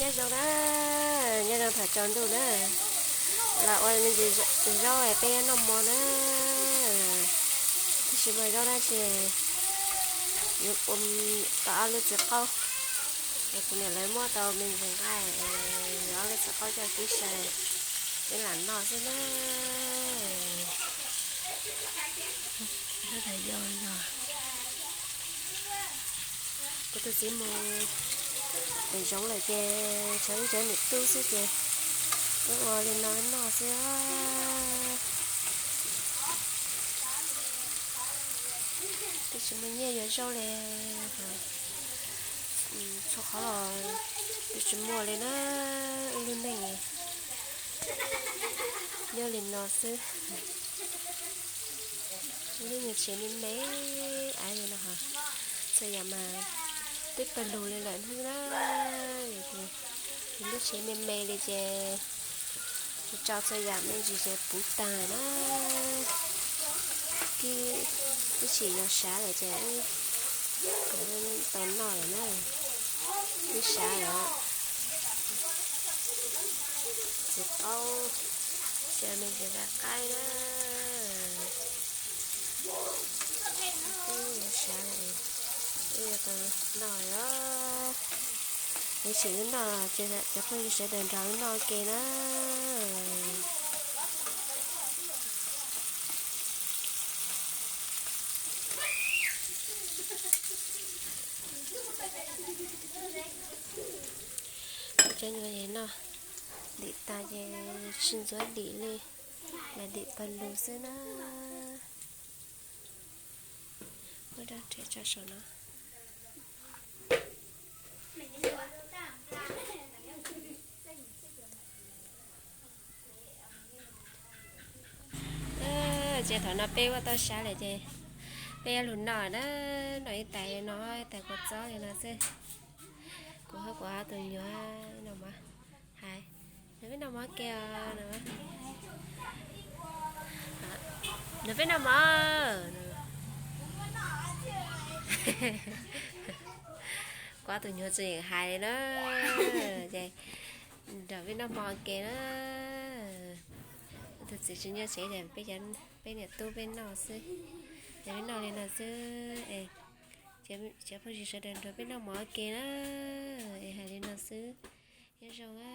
Nyob zoo na, nyob zoo thaum tsaus ntuj na, los ua me ntsis zaub peb noj mov na. Tab sis mas zaub dab tsi, yuav ua tau ob lub txiv qaub, kuv niam lawv muab tau me ntsis nqaij, yuav ob lub txiv qaub coj kib sai, peb lam noj xwb na. Kuv tus txiv mus pem zoov lawm ces tshuav wb cov niam tub xwb ces wb ua li no noj xwb. Twb tsis muaj nyiaj yuav zaub li, txhua qhov los twb tsis muaj li na. Wb lub neej nyob li no xwb. Lub nyuag tsev me me ais li no, txhua yam mas twb pawg lug li lawm hnub na. Lub tsev me me li ces tso txhua yam me ntsis ces puv tag na. Twb tsis yog sav lawm ces tau noj lawm na. Twb sav lawm, txiv qaub, tsis me ntsis qaib na. Twb sav lawm, wb yuav tau noj lawm. Tab sis wb noj, cov phooj ywg sawv daws nrog wb noj ke na. Cov nyuam no dim tas ces tsis ntxuav dim li, lam dim pawg lug xwb na. Muab rab riam tso saum no. Ces thaum no peb ua tau sab lawm ces peb yuav lug noj na. Noj ib tais no, ib tais kua txob li no xwb. Kuv hab kuv ob tug nyuam no mas hais, nws peb noj mov ke os no. Nws peb noj mov. Kuv ob tug nyuam tseem hais li na, ces nrog peb noj mov ke na. Tus txiv tsis nyob tsev ces peb, peb niam tub peb noj xwb, ces peb noj li no xwb. Cov phooj ywg sawv daws nrog peb noj mov ke na, es hais li no xwb. Nyob zoo na.